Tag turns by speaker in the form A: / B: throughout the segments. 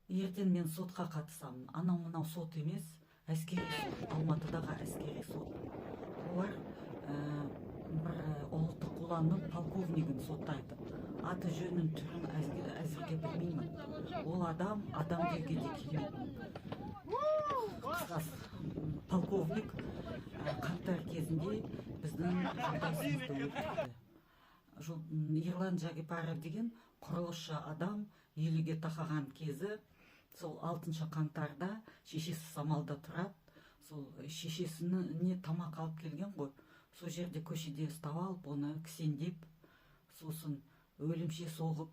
A: Ертең мен сотқа қатысамын. Анау мынау сот емес, әскери сот, Алматыдағы әскери сот. Олар бір ұлттық ұланның полковнигін соттайды. Аты жөнін, түрін әзірге білмеймін. Ол адам адам деуге де келмейтін. Қысқасы, полковник қаңтар кезінде біздің жолдасымызды өлтірді. Ерлан Жагипаров деген құрылысшы адам, 50-ге тақаған кезі. Сол 6 қаңтарда шешесі Самалда тұрады. Сол шешесіне тамақ алып келген ғой, сол жерде көшеде ұстап алып, оны кісендеп, сосын өлімше соғып,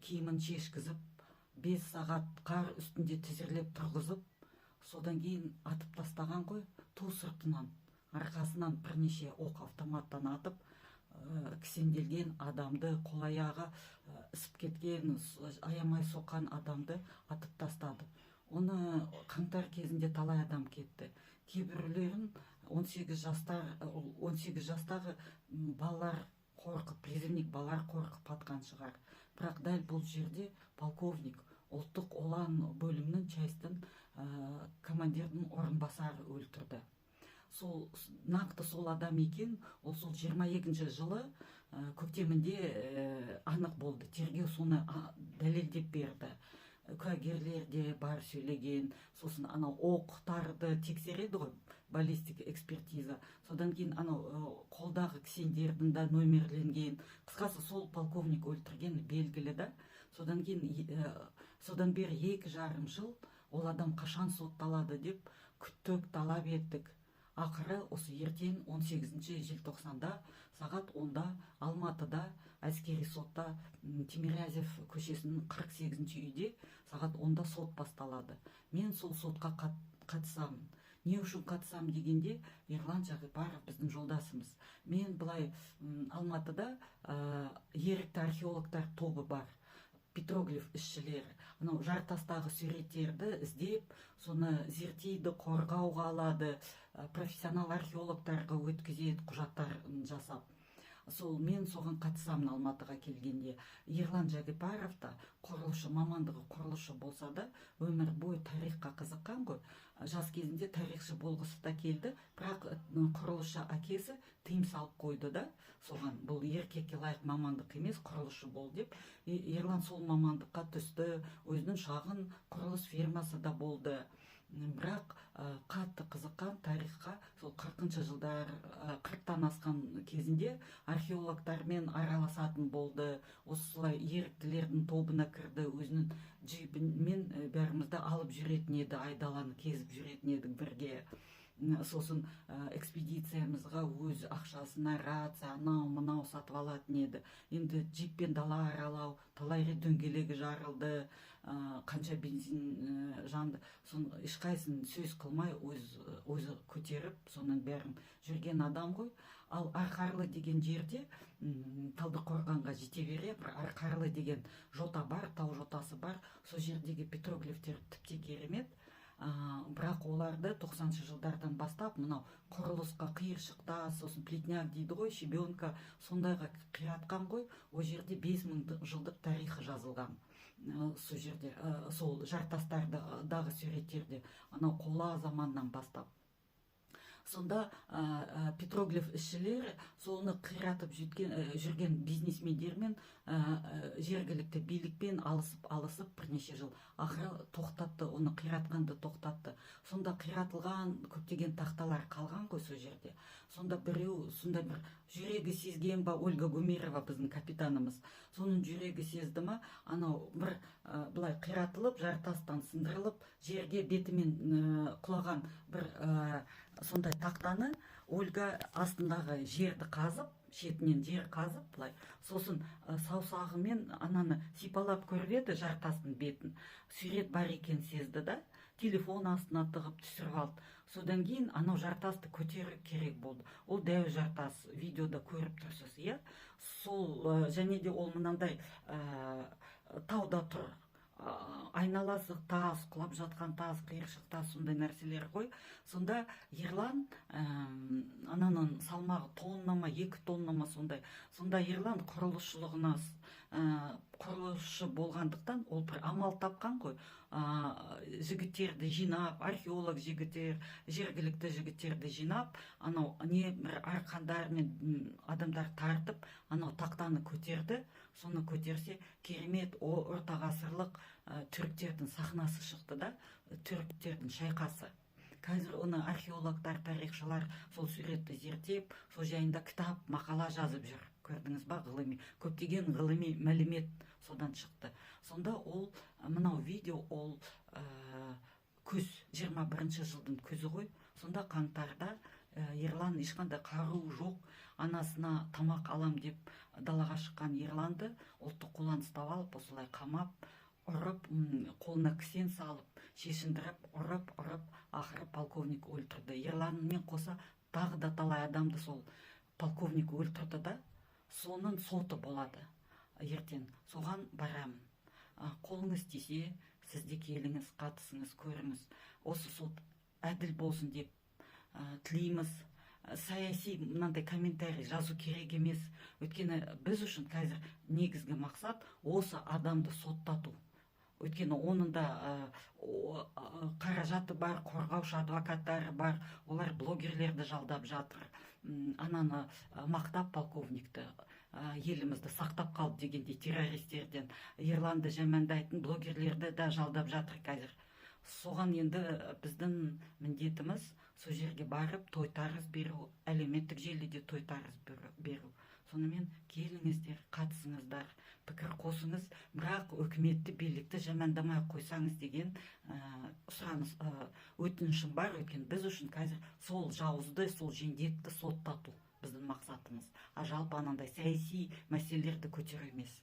A: киімін шешкізіп, 5 сағат қар үстінде тізерлеп тұрғызып, содан кейін атып тастаған ғой. Ту сыртынан, арқасынан бірнеше оқ автоматтан атып, кісенделген адамды, қол аяғы ісіп кеткен, аямай соққан адамды атып тастады. Оны қаңтар кезінде талай адам кетті. Кейбіреулерін 18 жастар, 18 жастағы балалар қорқып, призывник балалар қорқып атқан шығар. Бірақ дәл бұл жерде полковник, ұлттық ұлан бөлімінің, частьтің командирдің орынбасары өлтірді. Сол нақты сол адам екен. Ол сол 22 жылы көктемінде анық болды. Тергеу соны дәлелдеп берді. Куәгерлер де бар сөйлеген. Сосын анау оқтарды тексереді ғой, баллистика экспертиза. Содан кейін анау қолдағы кісендердің да номерленген. Қысқасы, сол полковник өлтірген белгілі да. Содан кейін содан бері 2,5 жыл ол адам қашан сотталады деп күттік, талап еттік. Ақыры осы ертең, 18 желтоқсанда сағат 10-да Алматыда әскери сотта, Тимирязев көшесінің 48 үйде сағат 10-да сот басталады. Мен сол сотқа қатысамын. Не үшін қатысамын дегенде, Ерлан Жағипаров біздің жолдасымыз. Мен былай Алматыда ерікті археологтар тобы бар, петроглиф ізшілері. Анау жартастағы суреттерді іздеп, соны зерттейді, қорғауға алады, профессионал археологтарға өткізеді құжаттарын жасап. Сол мен соған қатысамын Алматыға келгенде. Ерлан Жагипаров та құрылысшы, мамандығы құрылысшы болса да, өмір бойы тарихқа қызыққан ғой. Жас кезінде тарихшы болғысы да келді, бірақ құрылысшы әкесі тыйым салып қойды да соған: бұл еркекке лайық мамандық емес, құрылысшы бол деп. Ерлан сол мамандыққа түсті, өзінің шағын құрылыс фирмасы да болды. Бірақ қатты қызыққан тарихқа. Сол 40-жылдар, 40-тан асқан кезінде археологтармен араласатын болды. Осылай еріктілердің тобына кірді. Өзінің джипімен бәрімізді алып жүретін еді, айдаланы кезіп жүретін едік бірге. Сосын экспедициямызға өз ақшасына рация, анау мынау сатып алатын еді. Енді джиппен дала аралау, талай рет дөңгелегі жарылды, қанша бензин жанды. Соны ешқайсысын сөз қылмай, өз өзі көтеріп, соның бәрін жүрген адам ғой. Ал Арқарлы деген жерде, Талдықорғанға жете бере бір Арқарлы деген жота бар, тау жотасы бар. Сол жердегі петроглифтер тіпті керемет. Бірақ оларды 90-шы жылдардан бастап мынау құрылысқа қиыршық тас, сосын плитняк дейді ғой, щебенка, сондайға қиратқан ғой. Ол жерде 5000 жылдық тарихы жазылған. Сол жерде, сол жартастардағы суреттерде, анау қола заманнан бастап. Сонда петроглиф ізшілері соны қиратып жеткен, жүрген бизнесмендермен, жергілікті билікпен алысып алысып бірнеше жыл, ақыры тоқтатты, оны қиратқанды тоқтатты. Сонда қиратылған көптеген тақталар қалған ғой сол жерде. Сонда біреу, сонда бір жүрегі сезген ба, Ольга Гумерова, біздің капитанымыз, соның жүрегі сезді ма, анау бір былай қиратылып, жартастан сындырылып, жерге бетімен құлаған бір сондай тақтаны Ольга астындағы жерді қазып, шетінен жер қазып былай, сосын саусағымен ананы сипалап көріп еді жартастың бетін, сурет бар екенін сезді да, телефон астына тығып түсіріп алды. Содан кейін анау жартасты көтеру керек болды. Ол дәу жартас, видеода көріп тұрсыз, иә. Сол және де ол мынандай тауда тұр, айналасы тас, құлап жатқан тас, қиыршық тас, сондай нәрселер ғой. Сонда Ерлан, ананың салмағы тонна ма, 2 тонна ма, сондай. Сонда Ерлан құрылысшылығына Құрылысшы болғандықтан, ол бір амал тапқан ғой. Жігіттерді жинап, археолог жігіттер, жергілікті жігіттерді жинап, анау не бір арқандармен адамдар тартып, анау тақтаны көтерді. Соны көтерсе, керемет ортағасырлық түріктердің сахнасы шықты да, түріктердің шайқасы. Қазір оны археологтар, тарихшылар сол суретті зерттеп, сол жайында кітап, мақала жазып жүр. Көрдіңіз ба, ғылыми, көптеген ғылыми мәлімет содан шықты. Сонда ол мынау видео, ол күз, 21 жылдың күзі ғой. Сонда қаңтарда Ерлан ешқандай қару жоқ, анасына тамақ алам деп далаға шыққан Ерланды ұлттық ұлан ұстап алып, осылай қамап, ұрып, қолына кісен салып, шешіндіріп, ұрып, ұрып, ақыры полковник өлтірді. Ерланмен қоса тағы да талай адамды сол полковник өлтірді да. Соның соты болады ертең, соған барамын. Қолыңыз тисе, сіз де келіңіз, қатысыңыз, көріңіз. Осы сот әділ болсын деп тілейміз. Саяси мынандай комментарий жазу керек емес, өйткені біз үшін қазір негізгі мақсат — осы адамды соттату. Өйткені оның да қаражаты бар, қорғаушы адвокаттары бар, олар блогерлерді жалдап жатыр. Ананы мақтап, полковникті, елімізді сақтап қалды дегендей террористерден, Ерланды жамандайтын блогерлерді да жалдап жатыр қазір. Соған енді біздің міндетіміз — сол жерге барып тойтарыс беру, әлеуметтік желіде тойтарыс беру. Сонымен, келіңіздер, қатысыңыздар, пікір қосыңыз, бірақ өкіметті, билікті жамандамай ақ қойсаңыз деген сұраныс, өтінішім бар. Өйткені біз үшін қазір сол жауызды, сол жендетті соттату біздің мақсатымыз, а жалпы анандай саяси мәселелерді көтеру емес.